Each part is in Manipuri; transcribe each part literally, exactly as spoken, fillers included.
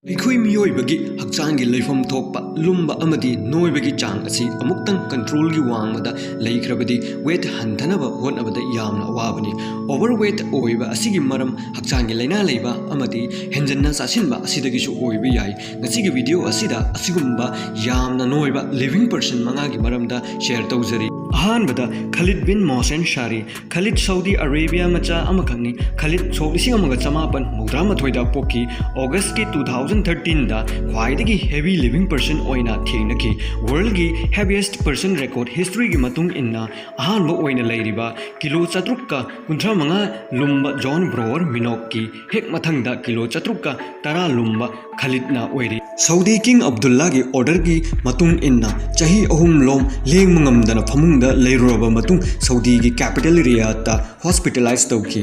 ꯑꯩꯈꯣꯏ ꯃꯤꯑꯣꯏꯕꯒꯤ ꯍꯛꯆꯥꯡꯒꯤ ꯂꯩꯐꯝ ꯊꯣꯛꯄ ꯂꯨꯝꯕ ꯑꯃꯗꯤ ꯅꯣꯏꯕꯒꯤ ꯆꯥꯡ ꯑꯁꯤ ꯑꯃꯨꯛꯇꯪ ꯀꯟꯇ꯭ꯔꯣꯜꯒꯤ ꯋꯥꯡꯃꯗ ꯂꯩꯈ꯭ꯔꯕꯗꯤ ꯋꯦꯠ ꯍꯟꯊꯅꯕ ꯍꯣꯠꯅꯕꯗ ꯌꯥꯝꯅ ꯑꯋꯥꯕꯅꯤ꯫ ꯑꯣꯚꯔ ꯋꯦꯠ ꯑꯣꯏꯕ ꯑꯁꯤꯒꯤ ꯃꯔꯝ ꯍꯛꯆꯥꯡꯒꯤ ꯂꯥꯏꯅꯥ ꯂꯩꯕ ꯑꯃꯗꯤ ꯍꯦꯟꯖꯟꯅ ꯆꯥꯁꯤꯟꯕ ꯑꯁꯤꯗꯒꯤꯁꯨ ꯑꯣꯏꯕ ꯌꯥꯏ꯫ ꯉꯁꯤꯒꯤ ꯚꯤꯗꯤꯑꯣ ꯑꯁꯤꯗ ꯑꯁꯤꯒꯨꯝꯕ ꯌꯥꯝꯅ ꯅꯣꯏꯕ ꯂꯤꯚꯤꯡ ꯄꯔꯁꯟ ꯃꯉꯥꯒꯤ ꯃꯔꯝꯗ ꯁꯦꯌꯔ ꯇꯧꯖꯔꯤ꯫ ꯑꯍꯥꯟꯕꯗ, ꯈꯂꯤꯗ ꯕꯤꯟ ꯃꯣꯍꯁꯦꯟ ꯁꯥꯔꯤ꯫ ꯈꯂꯤꯗ ꯁꯧꯗꯤ ꯑꯔꯦꯕꯤꯌꯥ ꯃꯆꯥ ꯑꯃꯈꯛꯅꯤ꯫ ꯈꯂꯤꯗ ꯁꯣꯛ ꯂꯤꯁꯤꯡ ꯑꯃꯒ ꯆꯃꯥꯄꯟ ꯃꯧꯗ꯭ꯔꯥ ꯃꯥꯊꯣꯏꯗ ꯄꯣꯛꯈꯤ꯫ ꯑꯣꯒꯁꯀꯤ two thousand thirteenꯗ ꯈ꯭ꯋꯥꯏꯗꯒꯤ ꯍꯦꯚꯤ ꯂꯤꯚꯤꯡ ꯄꯔꯁꯟ ꯑꯣꯏꯅ ꯊꯦꯡꯅꯈꯤ꯫ ꯋꯥꯔꯜꯒꯤ ꯍꯦꯚꯤꯌꯦꯁꯠ ꯄꯔꯁꯟ ꯔꯦꯀꯣꯔꯗ ꯍꯤꯁꯇ꯭ꯔꯤꯒꯤ ꯃꯇꯨꯡ ꯏꯟꯅ ꯑꯍꯥꯟꯕ ꯑꯣꯏꯅ ꯂꯩꯔꯤꯕ ꯀꯤꯂꯣ ꯆꯥꯇ꯭ꯔꯨꯛꯀ ꯀꯨꯟꯊ꯭ꯔꯥ ꯃꯉꯥ ꯂꯨꯝꯕ ꯖꯣꯟ ꯕ꯭ꯔꯣꯋꯔ ꯃꯤꯅꯣꯛꯀꯤ ꯍꯦꯛ ꯃꯊꯪꯗ ꯀꯤꯂꯣ ꯆꯥꯇ꯭ꯔꯨꯛꯀ ꯇꯔꯥ ꯂꯨꯝꯕ ꯈꯂꯤꯗꯅ ꯑꯣꯏꯔꯤ꯫ ꯁꯧꯗꯤ ꯀꯤꯡ ꯑꯕꯗꯨꯜꯂꯥꯒꯤ ꯑꯣꯔꯗꯔꯒꯤ ꯃꯇꯨꯡ ꯏꯟꯅ ꯆꯍꯤ ꯑꯍꯨꯝ ꯂꯣꯝ ꯂꯦꯡꯕ ꯉꯝꯗꯅ ꯐꯃꯨꯡꯗ ꯂꯩꯔꯨꯔꯕ ꯃꯇꯨꯡ ꯁꯧꯗꯤꯒꯤ ꯀꯦꯄꯤꯇꯦꯜ ꯔꯤꯌꯥꯗꯇ ꯍꯣꯁꯄꯤꯇꯥꯂꯥꯏꯖ ꯇꯧꯈꯤ꯫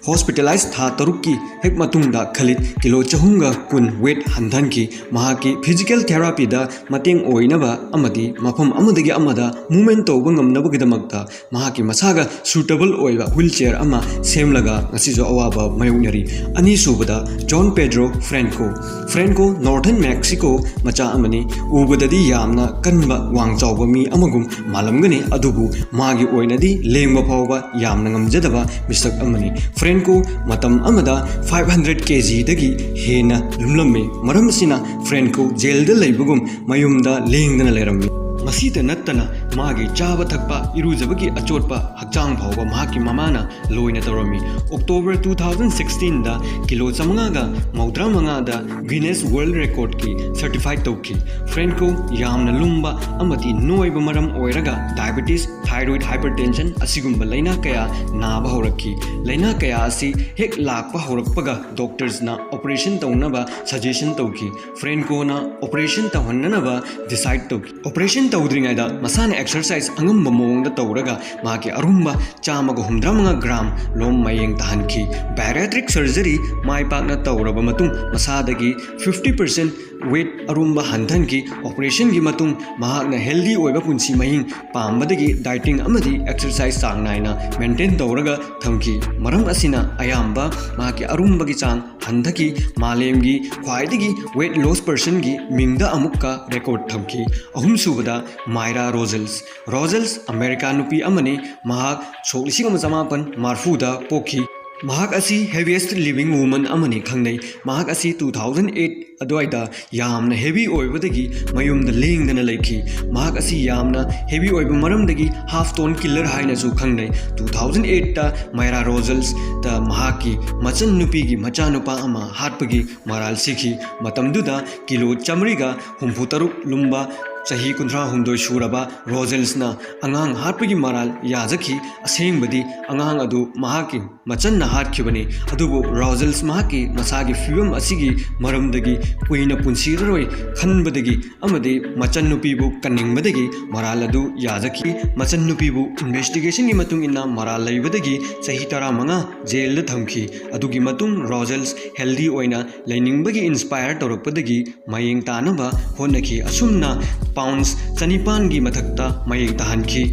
ꯍꯣꯁꯄꯤꯇꯥꯂꯥꯏꯖ ꯊꯥ ꯇꯔꯨꯛꯀꯤ ꯍꯦꯛ ꯃꯇꯨꯡꯗ ꯈꯂꯤꯗ ꯀꯤꯂꯣ ꯆꯍꯨꯝꯒ ꯀꯨꯟ ꯋꯦꯠ ꯍꯟꯊꯍꯟꯈꯤ꯫ ꯃꯍꯥꯛꯀꯤ ꯐꯤꯖꯤꯀꯦꯜ ꯊꯦꯔꯥꯄꯤꯗ ꯃꯇꯦꯡ ꯑꯣꯏꯅꯕ ꯑꯃꯗꯤ ꯃꯐꯝ ꯑꯃꯗꯒꯤ ꯑꯃꯗ ꯃꯨꯚꯃꯦꯟꯠ ꯇꯧꯕ ꯉꯝꯅꯕꯒꯤꯗꯃꯛꯇ ꯃꯍꯥꯛꯀꯤ ꯃꯁꯥꯒ ꯁꯨꯇꯦꯕꯜ ꯑꯣꯏꯕ ꯋꯤꯜ ꯆꯦꯌꯔ ꯑꯃ ꯁꯦꯝꯂꯒ ꯉꯁꯤꯁꯨ ꯑꯋꯥꯕ ꯃꯥꯌꯣꯛꯅꯔꯤ꯫ ꯑꯅꯤꯁꯨꯕꯗ, ꯖꯣꯟ ꯄꯦꯗ꯭ꯔꯣ ꯐ꯭ꯔꯦꯟꯀꯣ꯫ ꯐ꯭ꯔꯦꯟꯀꯣ ꯅꯣꯔꯊꯔꯟ ꯃꯦꯛꯁꯤꯀꯣ ꯃꯆꯥ ꯑꯃꯅꯤ꯫ ꯎꯕꯗꯗꯤ ꯌꯥꯝꯅ ꯀꯟꯕ, ꯋꯥꯡ ꯆꯥꯎꯕ ꯃꯤ ꯑꯃꯒꯨꯝ ꯃꯥꯜꯂꯝꯒꯅꯤ, ꯑꯗꯨꯕꯨ ꯃꯥꯒꯤ ꯑꯣꯏꯅꯗꯤ ꯂꯦꯡꯕ ꯐꯥꯎꯕ ꯌꯥꯝꯅ ꯉꯝꯖꯗꯕ ꯃꯤꯁꯛ ꯑꯃꯅꯤ꯫ ꯐ꯭ꯔꯦꯟꯀꯣ ꯃꯇꯝ ꯑꯃꯗ five hundred kgꯗꯒꯤ ꯍꯦꯟꯅ ꯂꯨꯝꯂꯝꯃꯤ꯫ ꯃꯔꯝ ꯑꯁꯤꯅ ꯐ꯭ꯔꯦꯟꯀꯣ ꯖꯦꯜꯗ ꯂꯩꯕꯒꯨꯝ ꯃꯌꯨꯝꯗ ꯂꯦꯡꯗꯅ ꯂꯩꯔꯝꯃꯤ꯫ ꯃꯁꯤꯇ ꯅꯠꯇꯅ ꯃꯥꯒꯤ ꯆꯥꯕ ꯊꯛꯄ, ꯏꯔꯨꯖꯕꯒꯤ ꯑꯆꯣꯠꯄ ꯍꯛꯆꯥꯡ ꯐꯥꯎꯕ ꯃꯍꯥꯛꯀꯤ ꯃꯃꯥꯅ ꯂꯣꯏꯅ ꯇꯧꯔꯝꯃꯤ꯫ ꯑꯣꯛꯇꯣꯕꯔ two thousand sixteenꯗ ꯀꯤꯂꯣ ꯆꯥꯃꯉꯥꯒ ꯃꯧꯗ꯭ꯔꯥ ꯃꯉꯥꯗ ꯒꯤꯅꯦꯁ ꯋꯥꯔꯜꯗ ꯔꯦꯀꯣꯔꯗꯀꯤ ꯁꯔꯇꯤꯐꯥꯏ ꯇꯧꯈꯤ꯫ ꯐ꯭ꯔꯦꯟꯀꯣ ꯌꯥꯝꯅ ꯂꯨꯝꯕ ꯑꯃꯗꯤ ꯅꯣꯏꯕ ꯃꯔꯝ ꯑꯣꯏꯔꯒ ꯗꯥꯏꯕꯦꯇꯤꯁ, ꯊꯥꯏꯔꯣꯏꯗ ꯍꯥꯏꯄꯔꯇꯦꯟꯁꯟ ꯑꯁꯤꯒꯨꯝꯕ ꯂꯥꯏꯅꯥ ꯀꯌꯥ ꯅꯥꯕ ꯍꯧꯔꯛꯈꯤ꯫ ꯂꯥꯏꯅꯥ ꯀꯌꯥ ꯑꯁꯤ ꯍꯦꯛ ꯂꯥꯛꯄ ꯍꯧꯔꯛꯄꯒ ꯗꯣꯛꯇꯔꯁꯅ ꯑꯣꯄꯔꯦꯁꯟ ꯇꯧꯅꯕ ꯁꯖꯦꯁꯟ ꯇꯧꯈꯤ꯫ ꯐ꯭ꯔꯦꯟꯀꯣꯅ ꯑꯣꯄꯔꯦꯁꯟ ꯇꯧꯍꯟꯅꯅꯕ ꯗꯤꯁꯥꯏꯗ ꯇꯧꯈꯤ꯫ ꯑꯣꯄꯔꯦꯁꯟ ꯇꯧꯗ꯭ꯔꯤꯉꯩꯗ ꯃꯁꯥꯅ ꯑꯦꯛꯁꯔꯁꯥꯏꯁ ꯑꯉꯝꯕ ꯃꯑꯣꯡꯗ ꯇꯧꯔꯒ ꯃꯍꯥꯛꯀꯤ ꯑꯔꯨꯝꯕ ꯆꯥꯝꯃꯒ ꯍꯨꯝꯗ꯭ꯔꯥ ꯃꯉꯥ ꯒ꯭ꯔꯥꯝ ꯂꯣꯝ ꯃꯌꯦꯡ ꯇꯥꯍꯟꯈꯤ꯫ ꯕꯦꯔꯤꯌꯥꯇ꯭ꯔꯤꯛ ꯁꯔꯖꯔꯤ ꯃꯥꯏ ꯄꯥꯛꯅ ꯇꯧꯔꯕ ꯃꯇꯨꯡ ꯃꯁꯥꯗꯒꯤ ꯐꯤꯐꯇꯤ ꯄꯥꯔꯁꯦꯟ ꯋꯦꯠ ꯑꯔꯨꯝꯕ ꯍꯟꯊꯍꯟꯈꯤ꯫ ꯑꯣꯄꯔꯦꯁꯟꯒꯤ ꯃꯇꯨꯡ ꯃꯍꯥꯛꯅ ꯍꯦꯜꯗꯤ ꯑꯣꯏꯕ ꯄꯨꯟꯁꯤ ꯃꯍꯤꯡ ꯄꯥꯝꯕꯗꯒꯤ ꯗꯥꯏꯇꯤꯡ ꯑꯃꯗꯤ ꯑꯦꯛꯁꯔꯁꯥꯏꯁ ꯆꯥꯡ ꯅꯥꯏꯅ ꯃꯦꯟꯇꯦꯟ ꯇꯧꯔꯒ ꯊꯝꯈꯤ꯫ ꯃꯔꯝ ꯑꯁꯤꯅ ꯑꯌꯥꯝꯕ ꯃꯍꯥꯛꯀꯤ ꯑꯔꯨꯝꯕꯒꯤ ꯆꯥꯡ ꯍꯟꯊꯈꯤ꯫ ꯃꯥꯂꯦꯝꯒꯤ ꯈ꯭ꯋꯥꯏꯗꯒꯤ ꯋꯦꯠ ꯂꯣꯁ ꯄꯔꯁꯟꯒꯤ ꯃꯤꯡꯗ ꯑꯃꯨꯛꯀ ꯔꯦꯀꯣꯔꯗ ꯊꯝꯈꯤ꯫ ꯑꯍꯨꯝꯁꯨꯕꯗ ꯃꯥꯏꯔꯥ ꯔꯣꯖꯦꯜꯁ꯫ ꯔꯣꯖꯦꯜꯁ ꯑꯃꯦꯔꯤꯀꯥ ꯅꯨꯄꯤ ꯑꯃꯅꯤ꯫ ꯃꯍꯥꯛ ꯁꯣꯛ ꯂꯤꯁꯤꯡ ꯑꯃ ꯆꯃꯥꯄꯟ ꯃꯔꯤꯐꯨꯗ ꯄꯣꯛꯈꯤ꯫ ꯃꯍꯥꯛ ꯑꯁꯤ heaviest living woman ꯑꯃꯅꯤ ꯈꯪꯅꯩ꯫ ꯃꯍꯥꯛ ꯑꯁꯤ ꯇꯨ ꯊꯥꯎꯖꯟ ꯑꯦꯠ ꯑꯗꯨꯋꯥꯏꯗ ꯌꯥꯝꯅ ꯍꯦꯚꯤ ꯑꯣꯏꯕꯗꯒꯤ ꯃꯌꯨꯝꯗ ꯂꯦꯡꯗꯅ ꯂꯩꯈꯤ꯫ ꯃꯍꯥꯛ ꯑꯁꯤ ꯌꯥꯝꯅ ꯍꯦꯚꯤ ꯑꯣꯏꯕ ꯃꯔꯝꯗꯒꯤ ꯍꯥꯐ ꯇꯣꯟ ꯀꯤꯜꯂꯔ ꯍꯥꯏꯅꯁꯨ ꯈꯪꯅꯩ꯫ ꯇꯨ ꯊꯥꯎꯖꯟ ꯑꯦꯠꯇ ꯃꯥꯏꯔꯥ ꯔꯣꯖꯦꯜꯁꯇ ꯃꯍꯥꯛꯀꯤ ꯃꯆꯟ ꯅꯨꯄꯤꯒꯤ ꯃꯆꯥꯅꯨꯄꯥ ꯑꯃ ꯍꯥꯠꯄꯒꯤ ꯃꯔꯥꯜ ꯁꯤꯈꯤ꯫ ꯃꯇꯝꯗꯨꯗ ꯀꯤꯂꯣ ꯆꯥꯃꯔꯤꯒ ꯍꯨꯝꯐꯨ ꯇꯔꯨꯛ ꯂꯨꯝꯕ, ꯆꯍꯤ ꯀꯨꯟꯊ꯭ꯔꯥ ꯍꯨꯝꯗꯣꯏ ꯁꯨꯔꯕ ꯔꯣꯖꯦꯜꯁꯅ ꯑꯉꯥꯡ ꯍꯥꯠꯄꯒꯤ ꯃꯔꯥꯜ ꯌꯥꯖꯈꯤ꯫ ꯑꯁꯦꯡꯕꯗꯤ ꯑꯉꯥꯡ ꯑꯗꯨ ꯃꯍꯥꯛꯀꯤ ꯃꯆꯟꯅ ꯍꯥꯠꯈꯤꯕꯅꯤ꯫ ꯑꯗꯨꯕꯨ ꯔꯣꯖꯦꯜꯁ ꯃꯍꯥꯛꯀꯤ ꯃꯁꯥꯒꯤ ꯐꯤꯕꯝ ꯑꯁꯤꯒꯤ ꯃꯔꯝꯗꯒꯤ ꯀꯨꯏꯅ ꯄꯨꯟꯁꯤꯔꯔꯣꯏ ꯈꯟꯕꯗꯒꯤ ꯑꯃꯗꯤ ꯃꯆꯟꯅꯨꯄꯤꯕꯨ ꯀꯟꯅꯤꯡꯕꯗꯒꯤ ꯃꯔꯥꯜ ꯑꯗꯨ ꯌꯥꯖꯈꯤ꯫ ꯃꯆꯟꯅꯨꯄꯤꯕꯨ ꯏꯟꯚꯦꯁꯇꯤꯒꯦꯁꯟꯒꯤ ꯃꯇꯨꯡ ꯏꯟꯅ ꯃꯔꯥꯜ ꯂꯩꯕꯗꯒꯤ ꯆꯍꯤ ꯇꯔꯥꯃꯉꯥ ꯖꯦꯜꯗ ꯊꯝꯈꯤ꯫ ꯑꯗꯨꯒꯤ ꯃꯇꯨꯡ ꯔꯣꯖꯦꯜꯁ ꯍꯦꯜꯗꯤ ꯑꯣꯏꯅ ꯂꯩꯅꯤꯡꯕꯒꯤ ꯏꯟꯁꯄꯥꯌꯔ ꯇꯧꯔꯛꯄꯗꯒꯤ ꯃꯌꯦꯡ ꯇꯥꯅꯕ ꯍꯣꯠꯅꯈꯤ꯫ ꯑꯁꯨꯝꯅ ꯄꯥꯎꯟꯁ ꯆꯅꯤꯄꯥꯟꯒꯤ ꯃꯊꯛꯇ ꯃꯌꯦꯡ ꯇꯥꯍꯟꯈꯤ꯫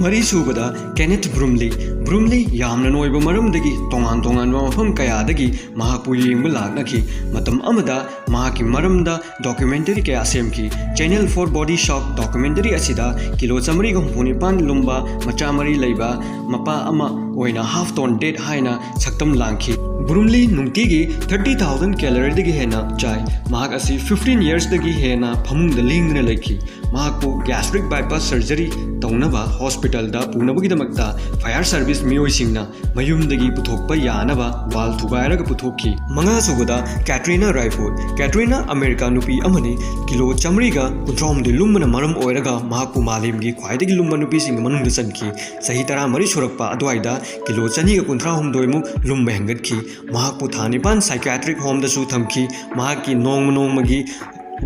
ꯃꯔꯤꯁꯨꯕꯗ ꯀꯦꯅꯦꯊ ꯕ꯭ꯔꯨꯝꯂꯤ꯫ ꯕ꯭ꯔꯨꯝꯂꯤ ꯌꯥꯝꯅ ꯅꯣꯏꯕ ꯃꯔꯝꯗꯒꯤ ꯇꯣꯉꯥꯟ ꯇꯣꯉꯥꯟꯕ ꯃꯐꯝ ꯀꯌꯥꯗꯒꯤ ꯃꯍꯥꯛꯄꯨ ꯌꯦꯡꯕ ꯂꯥꯛꯅꯈꯤ꯫ ꯃꯇꯝ ꯑꯃꯗ ꯃꯍꯥꯛꯀꯤ ꯃꯔꯝꯗ ꯗꯣꯀꯨꯃꯦꯟꯇꯔꯤ ꯀꯌꯥ ꯁꯦꯝꯈꯤ꯫ Channel Four Body Shock documentary ꯑꯁꯤꯗ ꯀꯤꯂꯣ ꯆꯥꯃꯔꯤꯒ ꯍꯨꯝꯐꯨ ꯅꯤꯄꯥꯟ ꯂꯨꯝꯕ ꯃꯆꯥ ꯃꯔꯤ ꯂꯩꯕ ꯃꯄꯥ ꯑꯃ ꯑꯣꯏꯅ ꯍꯥꯐ ꯇꯣꯟ ꯗꯦꯠ ꯍꯥꯏꯅ ꯁꯛꯇꯝ ꯂꯥꯡꯈꯤ꯫ ꯕ꯭ꯔꯨꯝꯂꯤ ꯅꯨꯡꯇꯤꯒꯤ ꯊꯥꯔꯇꯤ ꯊꯥꯎꯖꯟ ꯀꯦꯂꯣꯔꯤꯗꯒꯤ ꯍꯦꯟꯅ ꯆꯥꯏ꯫ ꯃꯍꯥꯛ ꯑꯁꯤ ꯐꯤꯐꯇꯤꯟ ꯌꯔꯁꯇꯒꯤ ꯍꯦꯟꯅ ꯐꯃꯨꯡꯗ ꯂꯦꯡꯗꯅ ꯂꯩꯈꯤ꯫ ꯃꯍꯥꯛꯄꯨ ꯒ꯭ꯌꯥꯁꯇ꯭ꯔꯤꯛ ꯕꯥꯏꯄꯥꯁ ꯁꯔꯖꯔꯤ ꯇꯧꯅꯕ ꯍꯣꯁꯄꯤꯇꯥꯜꯗ ꯄꯨꯅꯕꯒꯤꯗꯃꯛꯇ ꯐꯥꯌꯔ ꯁꯔꯚꯤꯁ ꯃꯤꯑꯣꯏꯁꯤꯡꯅ ꯃꯌꯨꯝꯗꯒꯤ ꯄꯨꯊꯣꯛꯄ ꯌꯥꯅꯕ ꯋꯥꯜ ꯊꯨꯒꯥꯏꯔꯒ ꯄꯨꯊꯣꯛꯈꯤ꯫ ꯃꯉꯥꯁꯨꯕꯗ ꯀꯦꯇ꯭ꯔꯤꯅꯥ ꯔꯥꯏꯐꯨꯗ꯫ ꯀꯦꯇ꯭ꯔꯤꯅꯥ ꯑꯃꯦꯔꯤꯀꯥ ꯅꯨꯄꯤ ꯑꯃꯅꯤ꯫ ꯀꯤꯂꯣ ꯆꯥꯃꯔꯤꯒ ꯀꯨꯟꯊ꯭ꯔꯥꯍꯨꯝꯗꯣꯏ ꯂꯨꯝꯕꯅ ꯃꯔꯝ ꯑꯣꯏꯔꯒ ꯃꯍꯥꯛꯄꯨ ꯃꯥꯂꯦꯝꯒꯤ ꯈ꯭ꯋꯥꯏꯗꯒꯤ ꯂꯨꯝꯕ ꯅꯨꯄꯤꯁꯤꯡꯒꯤ ꯃꯅꯨꯡꯗ ꯆꯟꯈꯤ꯫ ꯆꯍꯤ ꯇꯔꯥꯃꯔꯤ ꯁꯨꯔꯛꯄ ꯑꯗꯨꯋꯥꯏꯗ ꯀꯤꯂꯣ ꯆꯅꯤꯒ ꯀꯨꯟꯊ꯭ꯔꯥꯍꯨꯝꯗꯣꯏꯃꯨꯛ ꯂꯨꯝꯕ ꯍꯦꯟꯒꯠꯈꯤ꯫ ꯃꯍꯥꯛꯄꯨ ꯊꯥ ꯅꯤꯄꯥꯟ psychiatric homeꯗꯁꯨ ꯊꯝꯈꯤ꯫ ꯃꯍꯥꯛꯀꯤ ꯅꯣꯡꯃ ꯅꯣꯡꯃꯒꯤ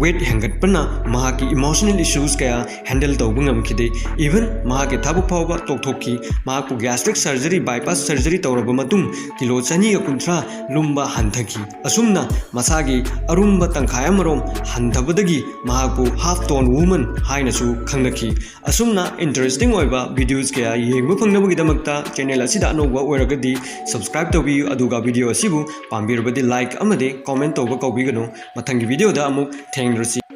Weight ꯍꯦꯟꯒꯠꯄꯅ ꯃꯍꯥꯛꯀꯤ emotional issues ꯀꯌꯥ handle ꯇꯧꯕ ꯉꯝꯈꯤꯗꯦ꯫ Even ꯃꯍꯥꯛꯀꯤ ꯊꯕꯛ ꯐꯥꯎꯕ ꯇꯣꯛꯊꯣꯛꯈꯤ꯫ ꯃꯍꯥꯛꯄꯨ gastric surgery, bypass surgery ꯇꯧꯔꯕ ꯃꯇꯨꯡ ꯀꯤꯂꯣ ꯆꯅꯤꯒ ꯀꯨꯟꯊ꯭ꯔꯥ ꯂꯨꯝꯕ ꯍꯟꯊꯈꯤ꯫ ꯑꯁꯨꯝꯅ ꯃꯁꯥꯒꯤ ꯑꯔꯨꯝꯕ ꯇꯪꯈꯥꯏ ꯑꯃꯔꯣꯝ ꯍꯟꯊꯕꯗꯒꯤ ꯃꯍꯥꯛꯄꯨ half tone woman ꯍꯥꯏꯅꯁꯨ ꯈꯪꯅꯈꯤ꯫ ꯑꯁꯨꯝꯅ interesting ꯑꯣꯏꯕ videos ꯀꯌꯥ ꯌꯦꯡꯕ ꯐꯪꯅꯕꯒꯤꯗꯃꯛꯇ channel ꯑꯁꯤꯗ ꯑꯅꯧꯕ ꯑꯣꯏꯔꯒꯗꯤ subscribe ꯇꯧꯕꯤꯌꯨ, ꯑꯗꯨꯒ video ꯑꯁꯤꯕꯨ ꯄꯥꯝꯕꯤꯔꯕꯗꯤ like ꯑꯃꯗꯤ comment ꯇꯧꯕ ꯀꯥꯎꯕꯤꯒꯅꯨ꯫ ꯃꯊꯪꯒꯤ videoꯗ ꯑꯃꯨꯛ ꯊꯦꯡꯅꯔꯁꯤ꯫